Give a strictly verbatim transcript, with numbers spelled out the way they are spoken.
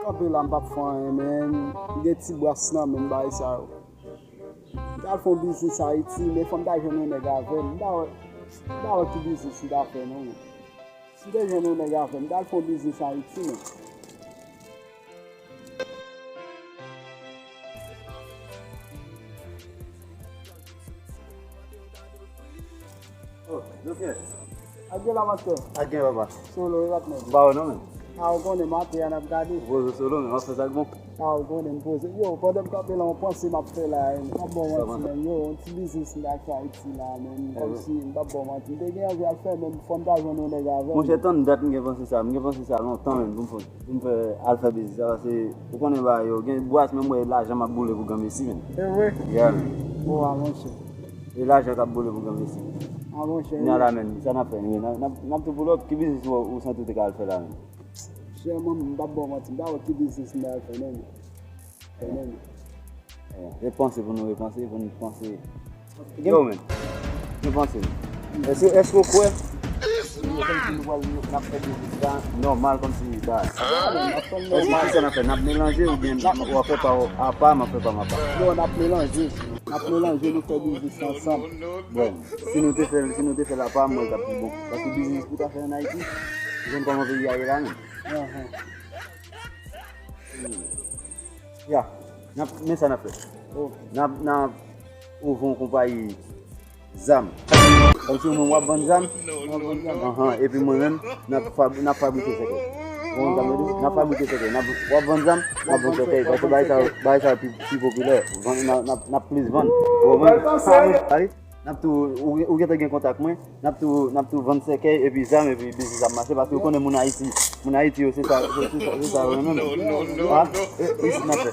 Kanpe la, m p ap fè anyen, men m gen ti bras nan men m, bagay sa yo. M t al fè yon biznis Ayiti, men fò m ta jwenn yon nèg avè m. M pa wè, m pa wè ki biznis m ta fè non, men. Si m te jwenn yon nèg avè m, m t al fè yon biznis Ayiti, men. Oh, Jean-Pierre. Ak gen la, mastè. Ak gen, papa. Solo, e pa t mèt. M pa wè non, men. A, ou konnen, maten an ap gade. Ou poze solo, men w ap fè sa k bon. A, ou konnen, m poze. Yo, pandan m kanpe la, yon panse m ap fè la, eh, m p ap ba w manti, men. Yo, yon ti biznis m ta fè Ayiti la, men. Kòmsi, m p ap ba w manti. M te gen anvi al fè, men fò m ta jwenn yon nèg avè m. Monchè, tann dat m gen panse sa. M gen panse sa lontan, men, pou m fè. Pou m fè al fè biznis sa, paske ou konnen bagay yo gen bras, men m wè lajan m ap boule pou granmesi, men. E vre? Yeah, men. O, a, monchè. E lajan k ap boule pou granmesi. A, monchè. Kounye a la, men, sa n ap fè, men, n ap, n ap, n ap tou pull up, ki biznis ou, ou santi w te ka al fè la, men? Chè, mwen, m p ap ba w manti, m pa wè ki biznis m ta al fè, non, men. Fè, non, men. Repanse pou nou repanse, pou nou panse. Yo, men. Nou panse. Èske, èske w kwè? N ap fè biznis la nòmal kòmsi ba. Èske ki sa n ap fè? N ap melanje oubyen w ap fè pa w apa, m ap fè pa m apa? Non, n ap melanje. N ap melanje, nou fè biznis la ansanm. Bon, si nou te fè, si nou te fè l apa, mwen, t ap pi bon. Paske biznis pou ta fè ann Ayiti, ou konn kòman peyi a ye la menm. Ya, n ap, men sa n ap fè. N ap, n ap ouvri yon konpayi zam. Kòmsi ou menm w ap vann zam. Anhan, epi mwen menm, n ap fab-, n ap fabrike sèkèy. Ou konn sa m vle di? N ap fabrike sèkèy. N ap, w ap vann zam, n ap vann sèkèy. Paske bagay sa, bagay sa pi, pi popilè. Vann, n ap, n ap, n ap plis vann. Ou konprann? N ap tou, ou, ou gentan gen kontak mwen. N ap tou, n ap tou vann sèkèy epi zam epi biznis ap mache paske ou konnen moun Ayiti, moun Ayiti yo se sa, se, se sa, se sa yo renmen. Ha? E, isit n ap fè.